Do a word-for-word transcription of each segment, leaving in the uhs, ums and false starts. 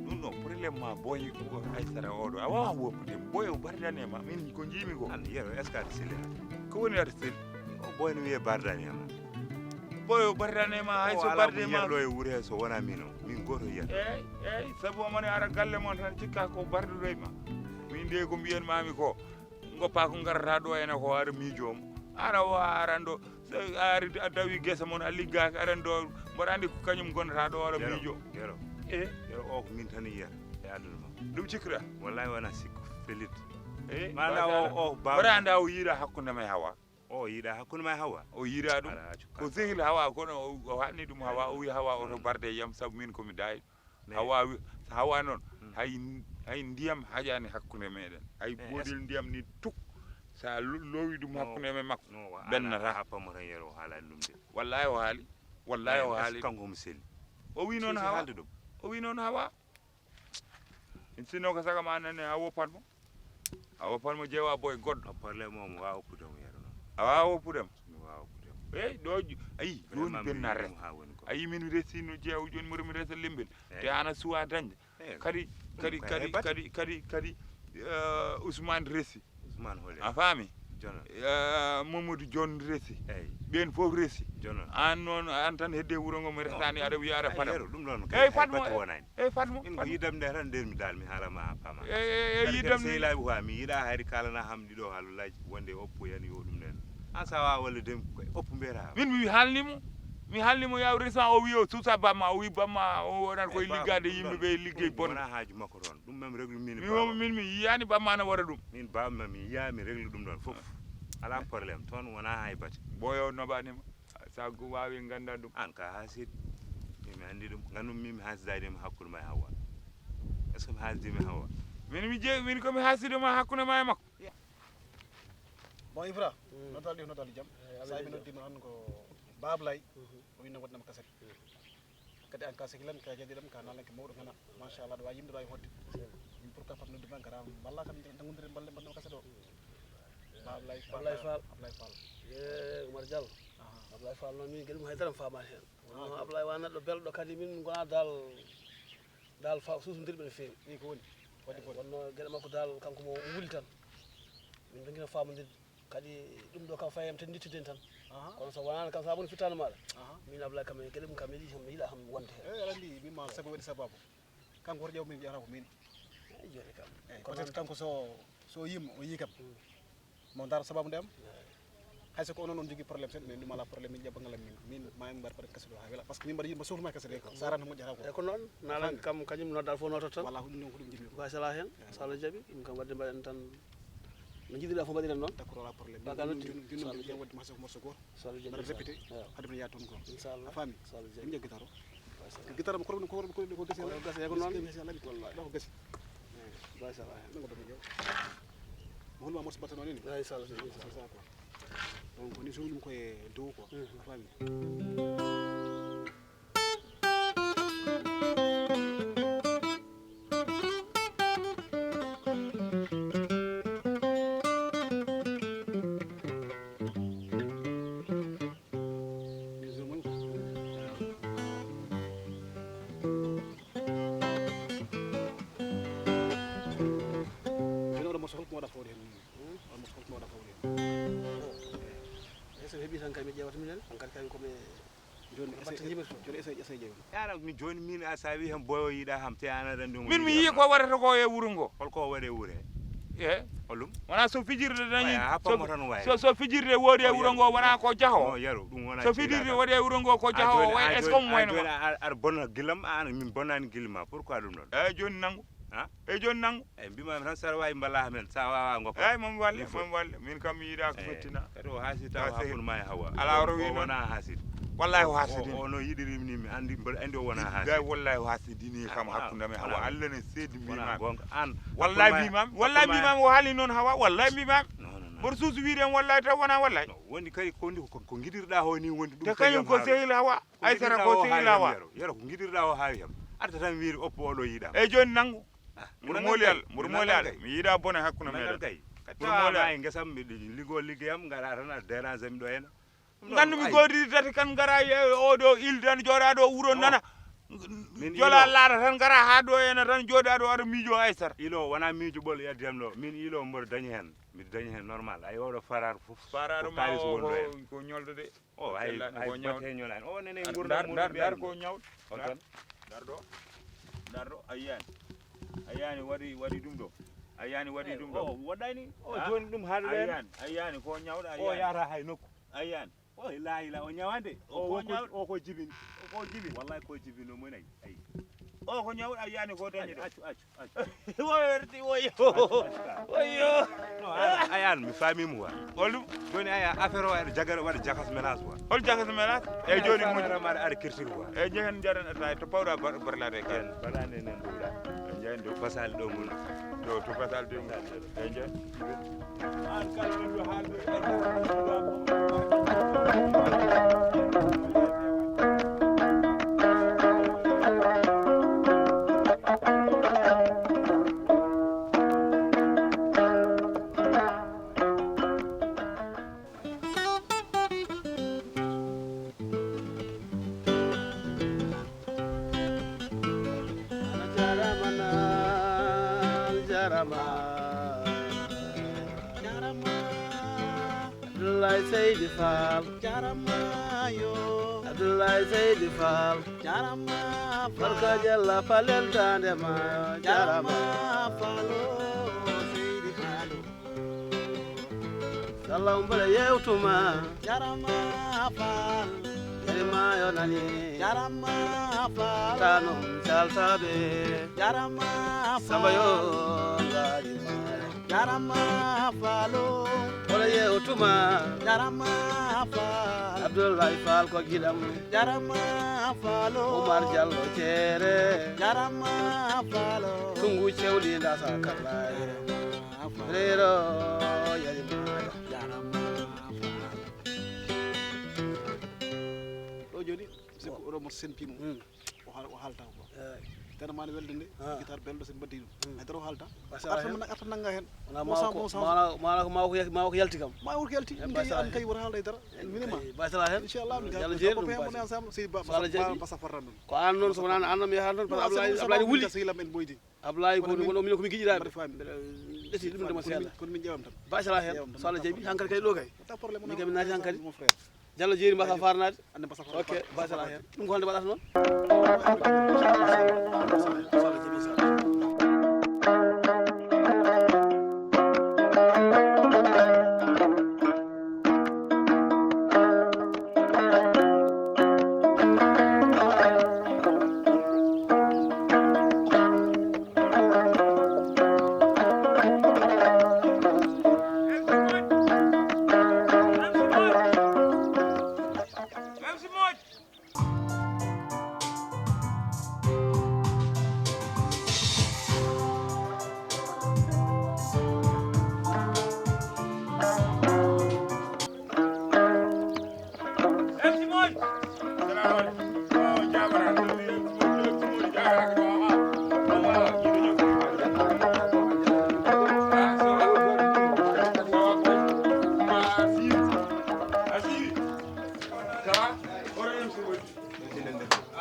Ɗum ɗon problème ma boy, ko Aysata oɗo, a wawa woppude mo. Boy o bardane ma, min ko jiimi ko. An yero, est-ce que aɗa selli? Ko woni aɗa selli? O boy no wiye bardane ma. Boy o bardane ma, hay so barde ma. Ɗo e wure so wona min o. Min goto yiyata. Eyyi, eyyi, sabu omone ara galle mon tan cikka ko barduɗo e ma. Min de ko mbiyanmami ko. Goppa ko garata ɗo ene ko ara miijo mo. Ara o aran ɗo. So a ari a dawi gesa mon a liggaki aran ɗo. Mboɗa andi ko kañum gondata ɗo ara miijo. Yero, yero. E? Yero o ko min tan yiyata e aduna ma. Ɗum cikkira? Wallahi wona sikku. Fellit. E? Mana o, o ba. Mboɗa anda o yiiɗa hakkunde ma e Hawa. O yiiɗa hakkunde ma e Hawa? O yiiɗa ɗum. Ko sehil Hawa kono o, o hanni ɗum Hawa, o wi Hawa oto barde e yam sabu min komi daay. Hawa wi, so Hawa noon, hay, hay ndiyam haƴani hakkunde meɗen. Hay bodel ndiyam ni tuk. Sa lo-, lowi ɗum hakkunde me makko. No, wa-, bennata. Ala, ha pamo tan yero o haalani ɗum de. Wallahi o haali. Wallahi o haali. Kanko omo selli. O wi noon Hawa. Haalde ɗum. O wi noon Hawa. Min sinno ko saga ma nane a woppan mo. A woppan mo jeewa boy goɗɗo. O problème o mo wawa woppude mo yero noon. A wawa woppude mo? Mi wawa woppude mo. Eyyi, ɗo ju-, ayi, joni benna res. Ayi, min mi resi no jeewa, joni mboɗo mi resa lembel. Te ana suwa dañde. Kadi, kadi, kadi, kadi, kadi, kadi, eh, Ousmane resi. Ousmane holi? A faami? Jono. Eh, Mamadou John resi. Eyyi. Ɓen fof resi. Jono. An noon, an tan hedde wuro ngo mi resani, aɗa wiya aɗa fadam. Yero, ɗum ɗon kay. Eyyi, fadmo. Batu wonani. Eyyi, fadmo. Min ko yidam nde tan nder mi dal mi haala ma ha pama. Eyyi, eyyi, yidam nde. Sehilaaɓe ko mi yiɗa hayri kalana ham ɗiɗo haala laaj wonde oppo yani yo ɗum nen. An sa wawa walla dem ko oppo mbiyata. Min mi haalni mo. Mi haalni mo yaw resa o wi o susa bamma, o wi bamma o wonat koye liggade yimɓe ɓe liggey bonɓe. Wona haaju makko toon. Ɗum même réglu min. Mi woma min mi yiyani bamma na waɗa ɗum. Min bamma mi yiya mi réglu ɗum ɗon fof. Ala problème. Toon wona hay bate. Boyo noɓanima. Sa wawi ganda ɗum. An ka hasid. Min mi andi ɗum. Gandum min mi hasidaydima hakkude ma e Hawa. Est-ce que mi hasidima e Hawa? Min mi je-, min ko mi hasidima hakkude ma e makko. Bon, Ibra, noddaali ɗi ko noddaali jam. Sa mi noddima tan ko Bablay. O winno waɗnama kaset. Kadi an ka sehilam, ka jadiɗam, ka nalanke mawɗo kana. Machallah, ɗo wawi yimde, ɗo wawi hoɗde. Min pourquoi pas noddu ma, gara mballa kam, janggudiren balle, mbaɗnama kaset o. Ba Ablaye Fall. Ablaye Fall. Ablaye Fall. Ye Oumar Diallo. Aha. Ablaye Fall noon min gueɗe mum haydara mi faama heen. Wonno Ablaye wa neɗɗo belɗo kadi min gona dal, dal fa suusodirɓe no feewi. Ɗi ko woni? Wadde bone. Wonno gueɗe makko dal kanko mo wuli tan. Min jogino faamodirde. Kadi ɗum ɗo kam fayam tan nittude en tan. Aha. Kono so wonano kam sa woni fittano maɗa. Aha. Min Ablaye kam e gueɗe mum kam yiɗi kam yiɗa kam wonde heen. Eyi aɗa andi min ma sago waɗi sababu. Kanko hoto ƴeew min ƴeewata ko min. Eyi joni kam. Eyi, peut-être kanko so, so yimo o yii kam. Mo ndaara sababu nde am. Hay so ko onon on jogii problème seeɗa, mais ɗum alaa problème, min ƴeɓɓa ngal am min. Min ma en mbaɗ paɗen kaso ɗo haa wela. Parce que min mbaɗa yimɓe sohlu ma kaso ɗe ko. Sa arano moƴƴata ko. E ko noon, naala kam kañum noddaal fof nototo. Walla ko ɗum ɗon ko ɗum jiɗmi. Wa sala heen. Sala jaɓi, ɗum kam waɗde mbaɗen tan. No jiɗiɗa fof mbaɗiren noon. D'accord, alaa problème. Min, min, min, min, min waɗde morceau, morceau gooto. Sala jaɓi. Mbaɗa répété. Hade min yaha toon ko. Inchallah. A faami? Sala jaɓi. Min ƴeew guitare o. Guitare am ko ɗum ko ɗum ko ɗum ko desi. Ko gasi ko noon. Wallahi. Ɗo ko gasi. Nango ɗo mi ƴeew. Mo holma morceau battano ni? Ay sala sala. Donc ni so ɗum ko e dow ko. A faami? Ene oɗo morceau holko mawɗa fawde heen? Oɗo morceau holko mawɗa fawde heen? Ese heɓi tan kay mi ƴeewata minen, hankadi kay komi Jooni essaye, jooni essaye, essaye ƴeewen. Yaara mi jooni min a sawi hen boyo yiɗa ham te an aɗa anndi mo min mi yiɗi yii ko waɗata ko e wuro ngo. Holko o waɗe wure? E? Holɗum? Wona so fijirde dañi. Waya, ha so, pammo tan waya. So, so fijirde woodi e wuro ngo wona ko jaho. No, yaro, ɗum wona so fijirde woodi e wuro ngo ko jaho. Est-ce que mo wayno? Aɗa bona gillam, an min bonani gilma. Pourquoi ɗum ɗon? Eyi, jooni nangu. Ha? Eyi, jooni nangu. Eyi, mbima tan saɗa wawi mballa men, sa wawa goppa. Eyi, mami walle, mami walle. Min kam mi yiɗa ko fettina. Kadi o haasi taw hakkunde ma e Hawa. Ala o rowi wona haaside. Wallahi o haaside. O no yiɗiri ni mi andi mboɗo andi o wona haaside. Billahi wallahi o haaside ni kam hakkunde am e Hawa. Allah ne seedi mbima. Wona gonga an. Wallahi mbimami, wallahi mbimami o haali noon Hawa, wallahi mbimami. Non, non, non. Mboɗo suusu wiide en wallahi taw wona wallahi. No, woni kadi ko ndi ko, ko giɗirɗa ho ni wondi ɗum. Te kañum ko sehil Hawa. Ay sara ko sehil Hawa. Yero ko giɗirɗa o haawi ham. Arta tan wiiri oppo oɗo yiɗam. Eyi jooni nangu. Mboɗo mooli Allah, mboɗo mooli Allah. Mi yiɗa bone hakkunde meɗen. Mboɗo mooli Allah. Tawa e ngesam miɗo liggo liggeyam ngara tan a dérange mi ɗo hena. Ngandu mi goodiri tati kan ngara e oɗo il tan jooɗa ɗo wuro nana. Jola laara tan ngara ha ɗo hena tan jooɗa ɗo aɗa miijo Aysara. Ilo wona miijo ɓol e addiyam ɗo. Min ilo mboɗo dañi hen. Miɗo dañi hen normal. Ay oɗo farar fof. Farar ma o ko ñolde de. O ay ay batte ñolani. O nene gurdam mum dar ko ñaw. O tan. Dar ɗo. Dar ɗo a yiyani. A yiyani waɗi waɗi ɗum ɗo. A yiyani waɗi ɗum ɗo. O waɗani. O joni ɗum haɗa a yiyani. A yiyani ko ñawɗa a yiyani. O yahata hay nokku. A yiyani. O la ila o ñawande. O ko ñawɗo. O ko jibin. O ko jibin. Wallahi ko jibin no mo nayi. Ay. O ko ñawɗo a yiyani ko dañi ɗo. Accu accu. Woyo, woyo. Woyo. No, a, a, an, mi faami mo wa. Hol ɗum? Joni aya affaire o aɗa jagara waɗa jakas mélange wa. Hol jakas mélange? Eyi joni mo jara mara aɗa kirtiri wa. Eyi jehen jaren ata to pawɗa barlade kan. Balande nen ɗuɗa. Jehen do basal ɗo mun. To to basal ɗo mun. Eyi jehen. An kala ɗo haalde. Abdoulaye Seydi Fall jarama yo. Abdoulaye Seydi Fall jarama. Barka Jalla Falel tande ma jarama. Falo Seydi Falo. Sallam bala yewtuma jarama. Fall jarama yo nani jarama. Fall tanon saltabe jarama. Samba yo ngari jarama. Falo wala yewtuma jarama. Fall Abdoulaye Fall ko giɗam jarama. Falo Oumar Diallo jeere jarama. Falo tungu cewli ndasa kallay rero yarima jarama. Ɗo joni sikku oɗo mo sempimo. O hal- o haalta ko. Eyi. Tana mane welde nde. Ah. Guitar belɗo sen mbaddi ɗum. Ay dara o haalta. Arta nanga hen. Wona ma ko ma ko yalti kam. Ma ko yalti kam. Ma ko yalti. Min kay an kay wor haalda e dara. Min ma basala hen. Inchallah min yalla jeeri ɗum ensemble sey ba basa farran ɗum. Ko an noon so wonano an noon mi yahat noon parce que Ablaye Ablaye wuli. Sey lam en boydi. Ablaye ko woni mino ko mi giƴiraɓe. Ɗeti ɗum de masiyalla. Kono min ƴewam tan. Basala hen so Allah jaɓi hankadi kay ɗo kay. Min kay min naati hankadi. Diallo jeeri mbasa farnaade. Ande mbasa farnaade. Ok, mbasa la hen. Ɗum ko hande mbaɗata noon.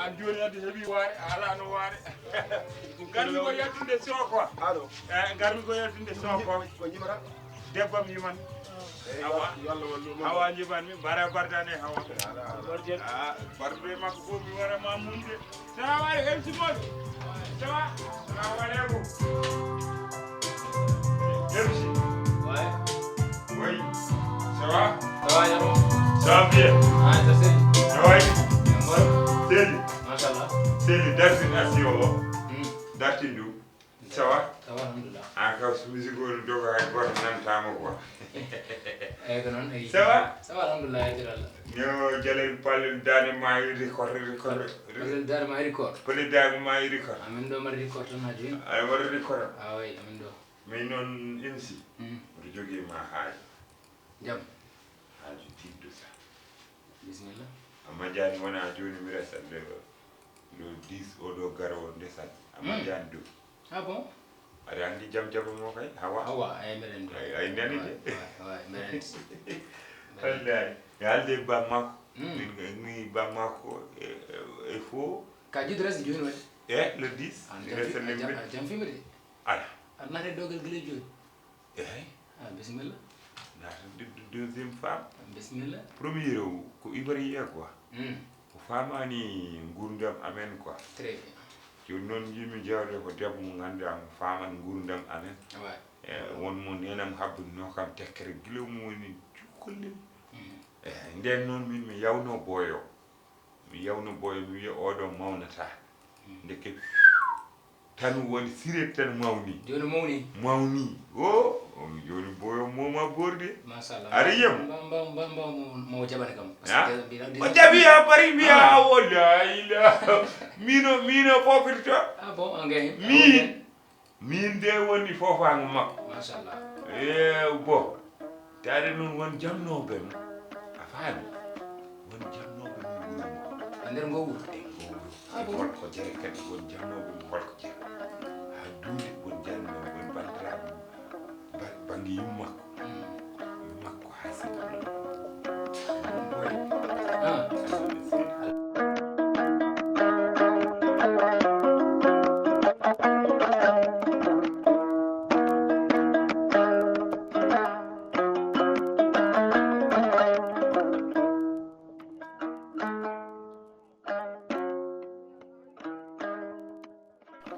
An jooni addi heɓi waare, a alaa no waare. Garmi ko yaltinde soko. Alo. Eh, garmi ko yaltinde soko. Ko yimata? Debbo mi yiman. Hawa. Hawa, njiban mi bara bardane hawa. Ah, barbe makko fof mi wara ma munde. Salamu aleykum, M C Boy. Ça va? Salamu aleykum. M C. Ouais. Oui. Ça va? Ça va, Yaro? Ça va bien. Ah, ça c'est. Ça va? Seli. Machallah. Seli, dartin asiyo o. Hmm. Dartin du. Ça va? Ça va, alhamdulillah. An kam, so musique o no doga, hay goto nantama quoi. Eyyi, ko noon, eyyi. Ça va? Ça va, alhamdulillah, yettira Allah. Yo Jalel Palel Dande Maayo record, record. Palel Dande Maayo record. Palel Dande Maayo record. Amin ɗo mari record tan ha jooni. Aɗa mari record? Ah oui, amin ɗo. Mais noon M C, hmm, mboɗo jogii ma haaju. Jam. Haaju tiiɗɗo sa. Bisimilla. Amma jani wona jooni mi resa le, le dix oɗo garowo ndesan. Amma, hmm, jani dow. Ah bon? Aɗa anndi jam jam mo kay? Hawa. Hawa, eyi, mbeɗa anndi. Ay, ay, nani de. Way, way, way, mbeɗa anndi. Wallahi. Mi haalde bam makko. Hmm. Min, min bam makko, e, e, e fo. Ka juuti resi jooni waɗi? E, le dix. An mi jam resa fi-, le an jam, mbi-, an jam fimri de. Ala. Aɗa naata e dogal gila jooni. Eyi. Ah, bisimilla. Naata de-, de-, deuxième femme. Bisimilla. Premier o ko Ivoirien quoi. Hmm. O faamaani nguurndam amen quoi. Très bien. Jooni noon, njiimi jawde ko debbo mo ngannduɗaa mo faaman nguurndam amen. Ouais. E, won mo neenam habbunoo kam tekkere gila mo woni cukalel. Hmm. E, ndeen noon min mi yawnoo booyo. Mi yawno boy, mi wiya, "Oɗo mawnataa." Hmm. Ndeke tan woni siret tan mawni. Jooni mawni. Mawni. O, on jooni boyo moma borde. Machallah. Ari yam. Mba, mba, mba, mba, mo, mo jaɓani kam. Parce que mbiɗa anndi o jaɓi ha bari mbiya, ah, o la ilaha. Mino, mino pokirta. Ah bon, angay. Min. Min de woni fofaango makko. Machallah. Eew, bo. Taade noon won jamnooɓe mo. A faami? Won jamnooɓe mo wuro ngo. E nder ngo wuro? E ngo wuro. Ah, e bon? Holko jere kadi won jamnooɓe mo holko jere. Haa duunde won jamnooɓe, won banndiraaɓe mo. Ba-, bannge yumma makko. Hmm. Yumma makko.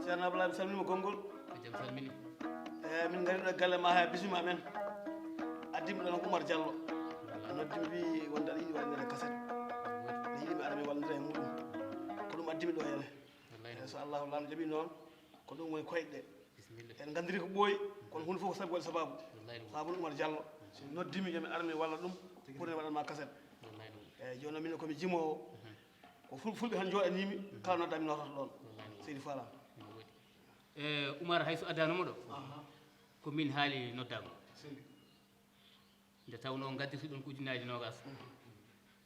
Ceerno Ablaye, mi salminiima konngol. Ko jam salmini. Eyi, min ngari ɗo galle ma, haa bismima amen. Addimi ɗo ko Oumar Diallo. A noddimi, wi wonde aɗa yiɗi waɗande kaset. Mi yiɗi mi ara mi wallondira e muɗum. Ko ɗum addimi ɗo hene. Wallay. Eyi, so Allahu Laamɗo jaɓi noon, ko ɗum woni koyɗe ɗe. Bisimilla. En nganndiri ko ɓooyi, kono huunde fof ko sabu waɗi sabaabu. Wallay ɗum. Sabaabu Oumar Diallo. So noddimi, yo mi ar mi walla ɗum, pour mi waɗan ma kaset. Wallay ɗum. Eyi, jooni noon min ko mi jimoowo. Mhm. Ko ful-, fulɓe tan njooɗaniimi, kala nodda mi noototo ɗoon. Wallay. Seydi Fala. No woodi. E, Oumar, hay so addaano mo ɗo, aha, ko min haali noddaango. Seydi. Nde tawnoo ngaddirtuɗon ko ujunnaaji noogaas.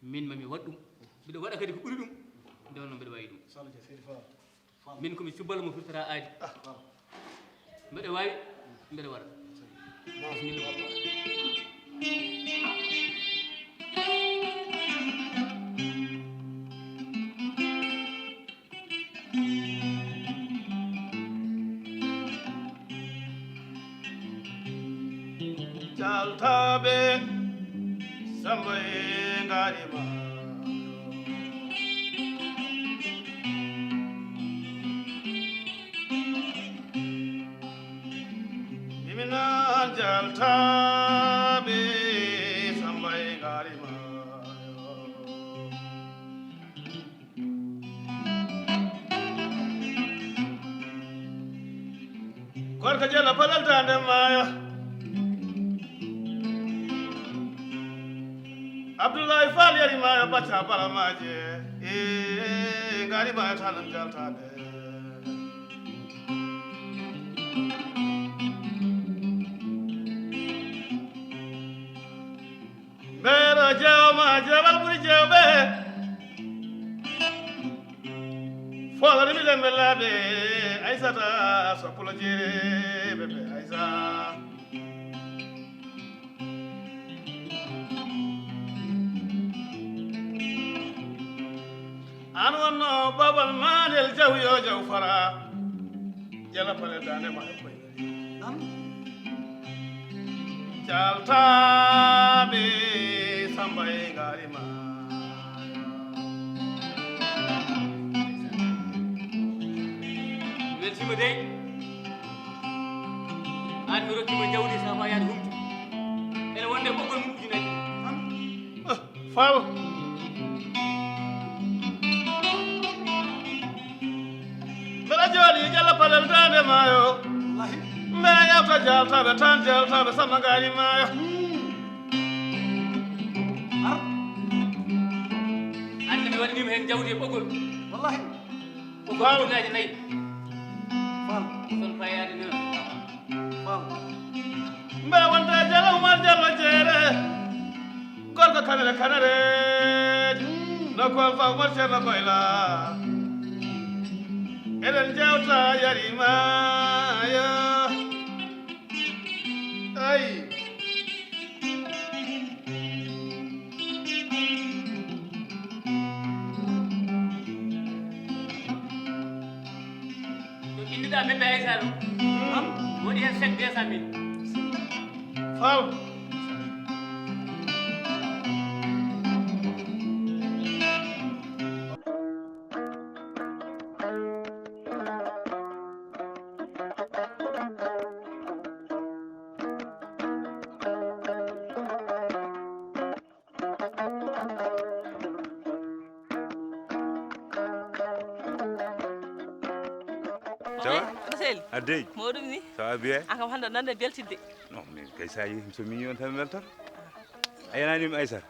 Min ma mi waɗ ɗum. Mbiɗa waɗa kadi ko ɓuri ɗum. Nde wonnoo mbiɗa waawi ɗum. Seydi Fala. Min ko mi cubbal mo firtata aadi. Ah, voilà. Mbeɗa waawi, mbeɗa waɗa. Bisimilla. Jaltaaɓe, Samba e ngaari ma. Imina jaltaaɓe, Samba e ngaari ma. Gorko jela palal dande maayo. Abdoulaye Fall yari maayo bacca bala maaje. E ngaari maayo tanan jaltaaɓe. Mbeɗo jeewma jeewal ɓuri jeewɓe. Foolani mi lembe laaɓe Aysata soppulo jeere bebe Aysa. An wonno babal manel jaw yo jaw fara. Jala pale dane ma e koy. Am. Jaltaaɓe Samba e ngaari ma. Weltima dey. An mi rokkima jawdi Samba yaade humto. Ene wonde ɓoggol mum ujunere. Faabo. Mbeɗa jooɗi jalla palel daande maayo. Mbeɗa yewta jaltaaɓe tan jaltaaɓe Samba ngaari maayo. Ar. An mi waɗanima heen jawdi e ɓoggol. Wallahi. Ɓoggol ujunnaaje nayi. Fal. Son payaade noon. Fal. Mbeɗa wonta e Jalo Umar Jallo Jeere. Gorko kanere kanere. No ko Alfa Umar Ceerno Koyla. Eɗen jewta yarimaaya. Ay. Ɗo innduɗaa bébé Aïssa ɗo. Am? Woodi heen chèque deux cent mille. Fal. Ça va? Sel. Adey. Moɗum ni? Ça va bien? An kam hannde nande beltidde. Non, min kay sa yehi so min yon tan weltor. A yanani mi Aïssa?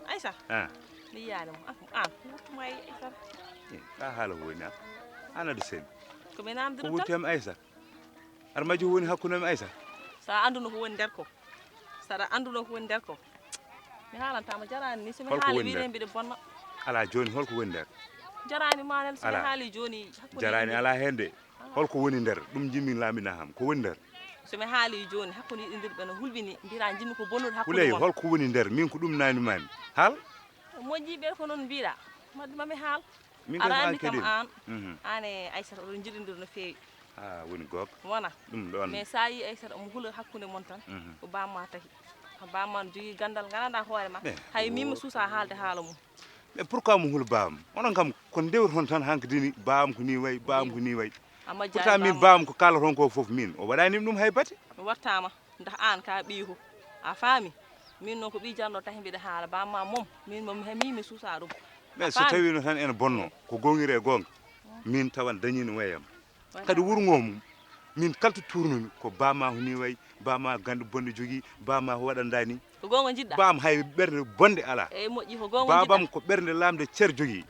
Aïssa? Ah. Mi yiyani mo. An, an, wurtuma e Aïssa. Eh, ka haala ko woni an? An adu sel. Ko min namdiro tan. Ko wurti am Aïssa? Ar majjo woni hakkunde am Aïssa? Sa anduno ko woni nder ko. Saɗa anduno ko woni nder ko. Mi haalantama jarani ni so mi Holko haali woni nder? Wiide mbiɗa bonna. Ala joni holko woni nder? Jarani manel so mi Ala. Haali joni hakkunde Jarani yimɓe. Ala hen de. Holko woni nder? Ɗum jimmi laamina ham. Ko woni nder? So mi haali joni hakkunde yiɗindirɓe no hulɓini mbira jimmi ko bonnude hakkunde Huley, mon. Holko woni nder? Min ko ɗum nani mami. Haal? Moƴƴi ɓe ko noon mbiɗa. Madde mami haal. Min Aɗa kam andi an kam kadi. An. Mhm. An e Aïssata oɗon jiɗindir no feewi. Ha woni gook. Wona. Ɗum ɗon. Mais sa yi Aïssata omo hula hakkunde mon tan. Mhm. Ko bamma tahi. Ko bamma no jogii gandal gandanɗa hoore ma. Mais Hay min mi suusa haalde haala mum. Mais pourquoi mo hul baam? Onon kam ko ndewr hon tan hankadini baam ko ni way, baam ko ni way. Amma Pourtant jaay min baam. Baam ko kala hon ko fof min. O waɗani ɗum hay bati. Mi wattama ndax an ka ɓiiko. A faami? Min noon ko ɓii janno tahi mbiɗa haala baam ma mom. Min mo mi hemi mi suusa ɗum. Mais so tawino tan ene bonno ko gongire e gonga. Min tawan dañino wayam. Kadi wuro ngo mum min kalto tournumi ko bama ko ni way, bama gande bonde jogui, bama ko waɗanda ni. Ko gonga jiɗɗa? Bam hay ɓernde bonde ala. Eyyi moƴƴi ko gonga jiɗɗa. Babam ko ɓernde lamde cer jogui.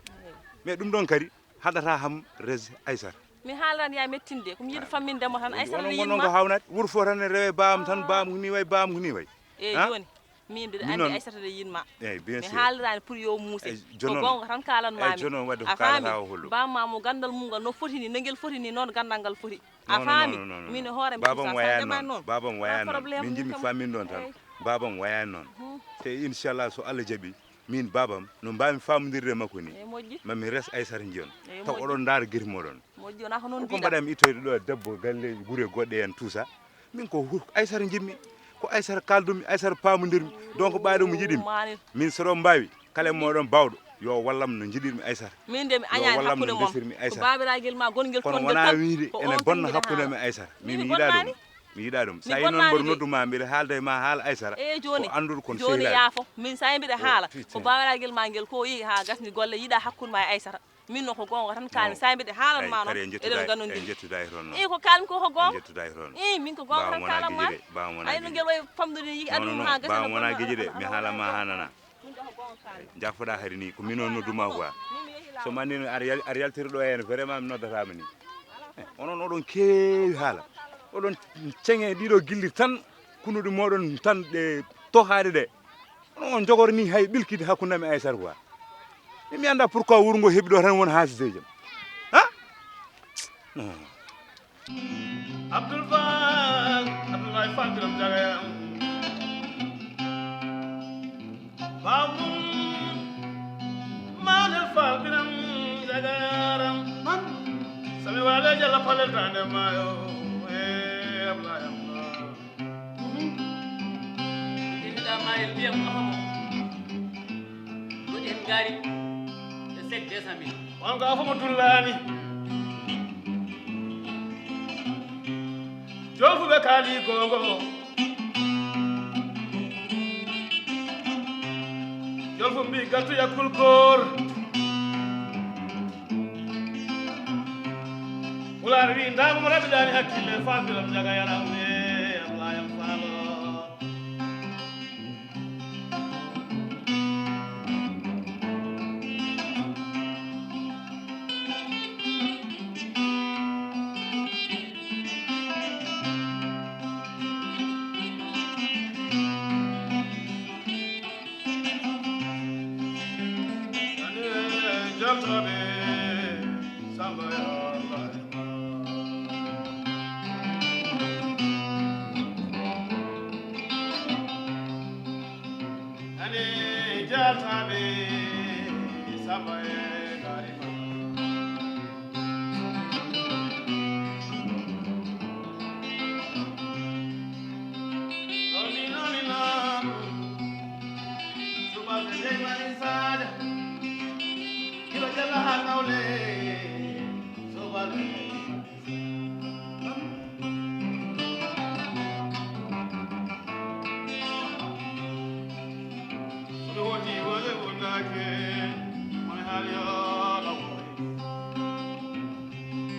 Mais ɗum ɗon kadi haɗata ham res Aysata. Mi haalran ya mettinde ko mi yiɗi fammindemo tan Aysata ne yinma. Ko hawnat wuro fo tan ne rewe bam tan bam ko ni way bam ko ni way. Eyyi joni. Min mbiɗa Min anndi noon. Aysata ne yinma. Eyyi bien sûr. Mi haalirani pour yo muuse. Eyyi jonon. Ko gonga tan kalan mami. Eyyi jonon wadde ko kalata o hollo. Bamma mo gandal mum ngal no foti ni no ngel foti ni noon gandal ngal foti. A faami? Min e hoore mi babam wayani noon. Babam wayani noon. Min jimmi famin ɗon tan. Babam wayani noon. Te inchallah so Allah jaɓi min babam no mbami famodirde e makko ni. Eyyi moƴƴi. Mami res Aysata jiyon. Eyyi moƴƴi. Taw oɗon ndaara guite moɗon. Moƴƴi wona ko noon mbiɗa. Ko mbaɗami ittoyde ɗo debbo galleji gure goɗɗe en tout ça. Min ko hu- Aysata jiɗmi, ko Aysata kaldumi, Aysata pamodirmi. Donc ɓaade mo jiɗimi. Min soɗo mbawi kala e moɗon bawɗo yo wallam no jiɗirmi Aysata. Min de mi añani hakkude mon. Ko babiragel ma gongel kono wona wiide ene bonna hakkude mi Aysata. Min mi yiɗa ɗum. Mi yiɗa ɗum. Sa yi noon mboɗo nodduma mbiɗa haalda e ma haala Aysata. Eyyi joni. Ko anduɗo kon joni sehilaaɓe. Yaafo min sa yi mbiɗa haala ko babiragel ma ngel ko yi ha gasni golle yiɗa hakkude ma e Aysata. Min no ko gonga tan kani sa mbiɗe haalana ma noon eɗen ganodiri. Jettuda e toon noon. I ko kalmi ko ko gonga. Jettuda e toon. I min ko gonga tan kalan ma. Ay no ngel way famdude yi aduna ha gasa no wona geji de mi haala ma hanana. Jafoɗa hari ni ko min on nodduma quoi. So manni ar yaltiri ɗo hen vraiment mi noddatama ni. Onon oɗon keewi haala. Oɗon ceŋe ɗiɗo gilli tan kunuɗi moɗon tan ɗe tohaɗe ɗe. Kono on jogori ni hay ɓilkide hakkunde am e Aysata quoi. Min mi annda pourquoi wuro ngo heɓi ɗo tan won haasideeji am. Ha? Non. Abdoul Fall, Abdoulaye Fall Biram Jagaya. Bamum Manel Fall Biram Jagayaram. Sami wale jalla pale dande mayo. Eh, Abdoulaye Fall. Ay, mbiyam Ahamo. Ɗo en ngaari e sept deux cent mille. On ko Afamo dullaani. Jolfuɓe kaali gongo. Jolfu mbi gattu yakkul koor. Pulaar wi ndaama mo raɓiɗaani hakkille, faambiram jaga yaram we, am laayam faalo. Ani jaltaɓe Samba e Garima. Nomi, nomi, nomi. Subaɓe dey mari saja. Kilo jala ha nawle. Subaɓe. Ɗum woni wole wondaake, woni haaliyooɗo woni.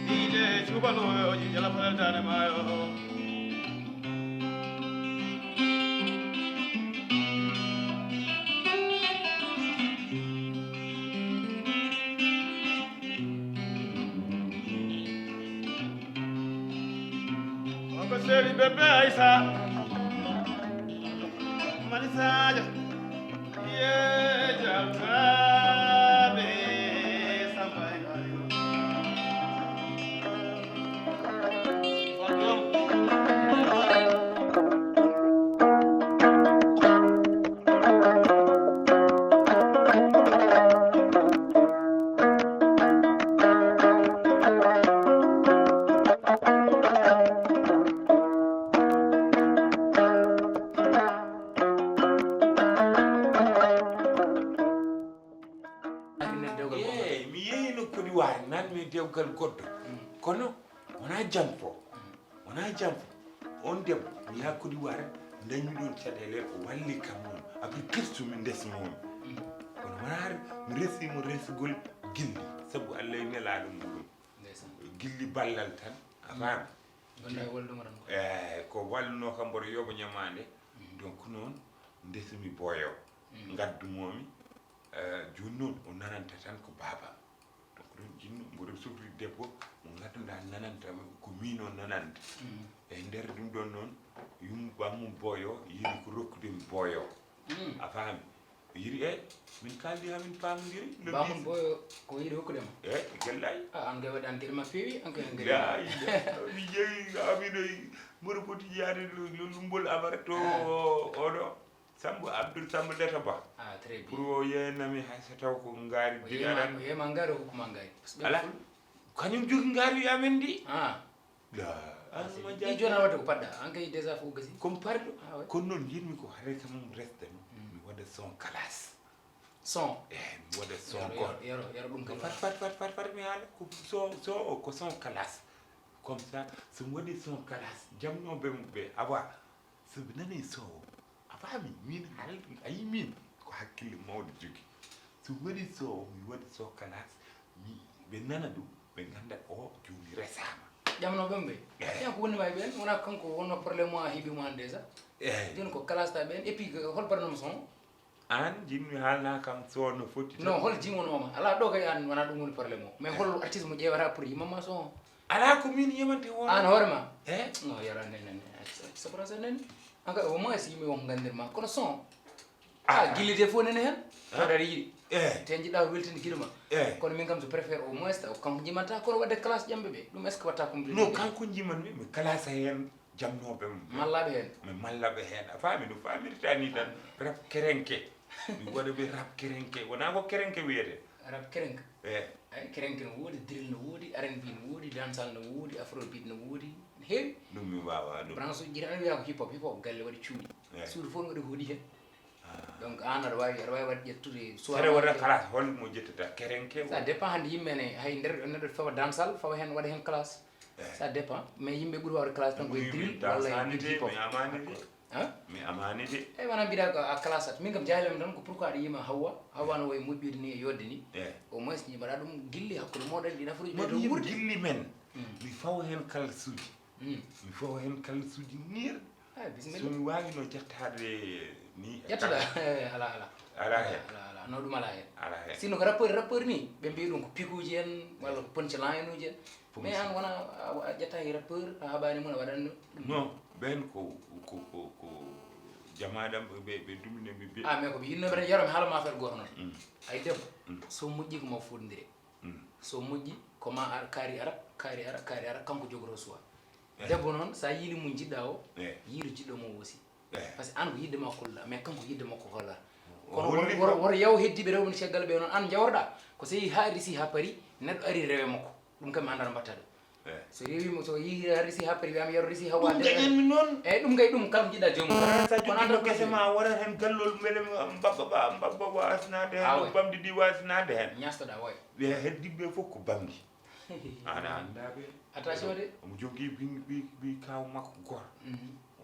Ɗiɗe cubalooyo, jala faltaane maayo. Oko seri bébé Aïssa. Malisadio. Ye jaltaɓe Samba e Mario. Fadlom. Arinen dewgal goɗɗo. Eey, mi yehino Côte d'Ivoire, naatmi e dewgal goɗɗo. Mm. Kono wonaa janfo. Mm. Wonaa janfo. On debbo, mi yaha Côte d'Ivoire, dañmi ɗoon caɗeele, o walli kam noon. Après, kestu mi ndesmi on. Mm. Kono wonaa mi resi mo resgol gilli, sabu Allah e nelaaɗo muɗum. Ndeysaan. Gilli ballal tan, a faami? Wonde e wallude mo tan ko. Eh, ko wallunoo kam mboɗo yoɓa ñamaande. Mm. Donc noon, ndesumi booyo. Mm. Ngaddumoo mi, eh, jooni noon o nananta tan ko baaba. Donc ɗum jinno, mboɗo sofri debbo mo ngannduɗaa nananta ko miin o nananta. Mm. E nder ɗum ɗoon noon, yum-, bammum booyo yiɗi ko rokkude mi booyo. Mm. A faami? O yiɗi, e min kaaldi haa min paamondiri. Bammum booyo ko yiɗi hokkude ma? E gellay. Ah, an kay waɗi an geɗe ma feewi, an kay an geɗe ma. Lay, mi jeyi, haa miɗo, mboɗo foti yaade ɗo, ɗo Lumbol Amara to, ah, o, oɗo. Sambo, Abdoul Sambo Data Ba. Ah, très bien. Pour o yeeyanami hay so taw ko ngaari o yeeyma, o yeeyma ngaari, o hokkuma ngaari. Parce que ɓe alaa. Kañum jogi ngaari amen ndi. Ah. La, ah, an c'est ma bien. Jaaji. Jooni a waɗde ko paɗɗa. An kay déjà fof gasi. Comme parɗo. Ah, ouais. Kono noon njiɗmi ko hare kam resde mi. Mm. Mi waɗa son classe. Son. Eh, mi waɗa son yaro, goɗɗo. Yaro, yaro, yaro ɗum kay. Fat, fat, fat, fat, fat, mi haala. Ko son, son o, ko son classe. Comme ça, so mi waɗi son classe, jamnooɓe mum ɓe, awa, so ɓe nani son o, a faami, min haal, a yii min, ko hakkille mawɗo jogi. So mi waɗi son o, mi waɗi son classe, mi, ɓe nana ɗum, ɓe ngannda o jooni resaama. Jamnooɓe mum ɓe? Eh. Ɓen ko woni ma e ɓen, wonaa kanko wonno problème mo a heɓi mo an déjà? Eh. Jooni ko classe ta ɓen, et puis hol barnoma son o? Aan, njiɗmi haalna kam so no foti tan. Non, hol jim wonoo ma? Alaa ɗo kay aan wonaa ɗum woni problème o. Mais hol artiste mo ƴeewata pour yimma ma son o? Alaa ko miin yimante hoore. Aan hoore ma? Eh? Non, yara nene, nene. Sabra sa nene. An kay au moins yimɓe won nganndir ma. Kono son? Ah, ah, gilli de fof nene heen. Ah. Tawa aɗa yiɗi. Eh. Te njiɗa weltinde giɗo ma. Eh. Kono min kam je préfère au moins taw kanko jimanta kono wadde classe ƴamɓe ɓe. Ɗum est-ce que watta compliqué? Non, kanko jimanmi, mi classe heen. Jamnooɓe mum ɓe. Mallaaɓe heen. Mi mallaɓe heen. A faami no faamirta ni tan. Ah. Rap kerenke. Mi waɗa ɓe rap kerenke. Wonaa ko kerenke wiyete. Rap kerenke? Eh. Ay, kerenke no woodi, drill no woodi, R and B no woodi, dancehall no woodi, afrobeat no woodi. No heewi. Ɗum mi waawaa ɗum. Branche uji ɗiɗi tan wiyaa ko hip hop, hip hop galle waɗi cuuɗi. Eh. Suudu fof no waɗi hoɗi heen. Donc an aɗa wawi aɗa wawi waɗ ƴettude soit Saɗa waɗa classe, hol mo ƴettata kerenke o? Ça dépend, hannde yimɓe ne, hay nder neɗɗo fawa dansal fawa hen waɗa hen classe. Ça dépend, mais yimɓe ɓuri wawde classe tan koye drill walla e Dansani de, hip hop. Mi amani de. Hein? Mi amani de. Eyi wona mbiɗa ko a classat, min kam jahilami tan ko pourquoi aɗa yima Hawwa, Hawwa no wayi moƴƴude ni e yodde ni. Eh. Au moins ni mbaɗa ɗum gilli hakkude moɗon ɗi nafuruji Mo ɓe to mi yim wuurde. Gilli men. Mm. Mi fawa hen kalsuji. Mm. Mi fawa hen kalsuji nir. Eyi So bisimilla. Mi wawino ƴettaade ni e Ƴettuɗa carte. Ala ala. Ala hen. Ala ala, no ɗum ala hen. Ala hen. Sinno ko rappeur rappeur ni ɓe mbiya ɗum ko pikuji en walla ko punchline uji en. Mais an wona a ƴettaki rappeur a haɓani mum a waɗanno. Non, ɓen ko ko ko ko jamaɗam ɓe ɓe dumine ɓe be. Ah mais ko ɓe yinnoɓe tan yaromi haalama affaire goto noon. Ay debbo so moƴƴi ko ma fotodire. So moƴƴi ko ma ar kaari ara kaari ara kaari ara kanko jogoto suwa. Debbo noon sa yiili mum jiɗɗa o, yiilu jiɗɗo mum aussi. Par ce que an ko yidde ma kolluɗa mais kanko yidde makko hollata. Kono woto yaw heddiɓe rewɓe no caggal ɓe noon an jawroɗa. Ko so yehi ha risi ha paari neɗɗo ari rewe makko, ɗum kam mi anda no mbatta ɗum. So rewimo so yehi ha risi ha paari wiyama yaro risi ha wade. Ɗum gañanmi noon. Eyyi ɗum kay ɗum kala jiɗɗa joomum. Kono an tan gese ma wara hen gallol mbele mbabba ba mbabba wasnade hen, bamdi ɗi wasnade hen. Ñastoɗa way. Ɓe heddiɓe fof ko bamdi. Ana annda ɓe. Attention de. Omo jogii bi bi bi kaw makko goto.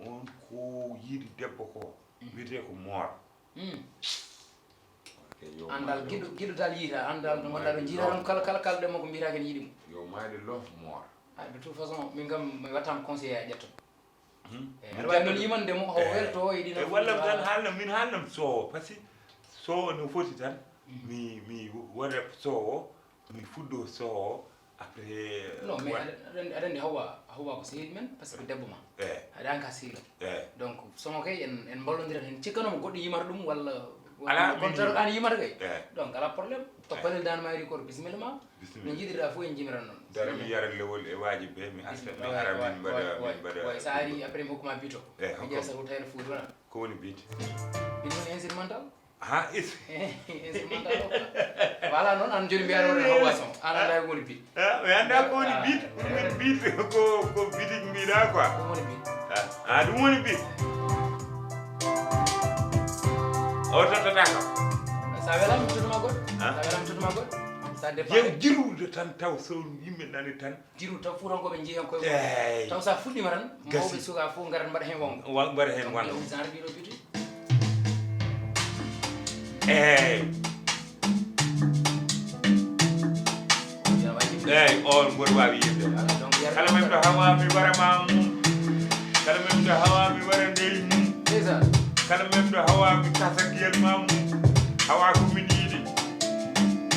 On ko yiɗi debbo ko wiyetee ko moor. Andal giɗo giɗo dal yiita andal no gonɗa ɗo jiita tan kala kala kala ɗemmo ko mbiyata ken yiɗi mo. Yo maayde loof moor. Ah, de toute façon min kam mi wattama conseillé a ƴetto. Aɗa wawi noon yimande mo o welto yiɗi. E wallam tan. Haalnam min haalnam sowo par ce que sowo no foti tan mi mi waɗa sowo mi fuɗɗo sowo. Après non mais aɗa andi hawwa hawwa ko sehil men par ce que debbo ma. Aɗa an ka sehil. Donc somo kay en en mballodirat hen cikkanoma goɗɗo yimata ɗum walla. Ala contraire an yimata kay. Donc ala problème. To palel dan mayri koto bisimilla ma. No jiɗirɗa fof en jimiran noon. Dara mi yara lewol e waaji be mi arta mi ara min mbaɗa min mbaɗa. Way sa ari après mi hokkuma bito. Mi ƴeewa sa wutayno fuuti wona. Ko woni bit? Bit woni instrumental. Ha is. Instrumental o. Voilà noon an joni mbiyaɗo wona hawa son an anda ko woni bit. Mi anda ko woni bit, ɗum woni bit ko ko bitik mbiɗa quoi. Ko woni bit? A ɗum woni bit. O tottatako. Sa welama mi totuma goɗɗo. Sa welama mi totuma goɗɗo. Sa départ. Yew jirude tan taw so yimɓe nani tan. Jiru taw fuutankoɓe jeeyan koye mum taw sa fuɗɗima tan mawɓe suka fof garat mbaɗa hen wonga. Mbaɗa hen wonga. Genre ɓiɗo biti. Eyyi. Eyyi on mboɗo wawi yimde. Kala men ɗo hawa mi wara ma mum. Kala men ɗo hawa mi wara ndey mum. Kala men ɗo hawa mi kasa giyel ma mum. Hawa ko min yiɗi.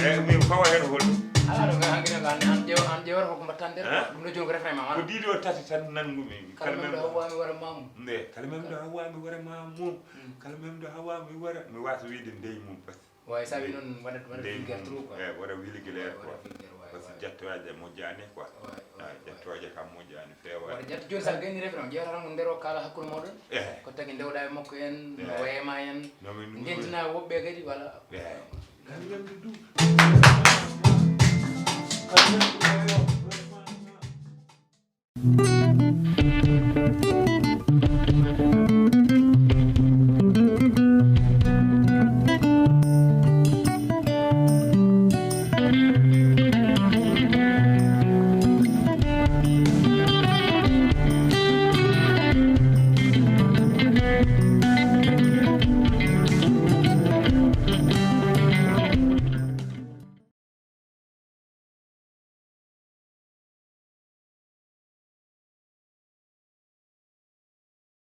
Eyyi min fawa hen holɗo. Ala ɗo kay hankkine ko an an ƴeewa an ƴeewata koko mbatta nder ɗum ɗo joni ko refrain ma. Ko ɗiɗo tati tan nanngumi. Kala men ɗo hawa mi wara ma mum. Nde kala men ɗo hawa mi wara ma mum. Kala men ɗo hawa mi wara mi wasa wiyde ndey mum parce que. Way sawi noon waɗat waɗat vulgaire trop quoi. Waɗa vulgaire quoi. Parce que jettooje moƴƴaani quoi. Jettooje kam moƴƴaani feewaani. Waɗa jetta jooni sa gayni refrain ƴeewata tan ko nder o kaala hakkunde mooɗon. Ko tagi ndewɗa e makko en no wayema en. Ndentina woɓɓe kadi voilà. Kala men ɗo du.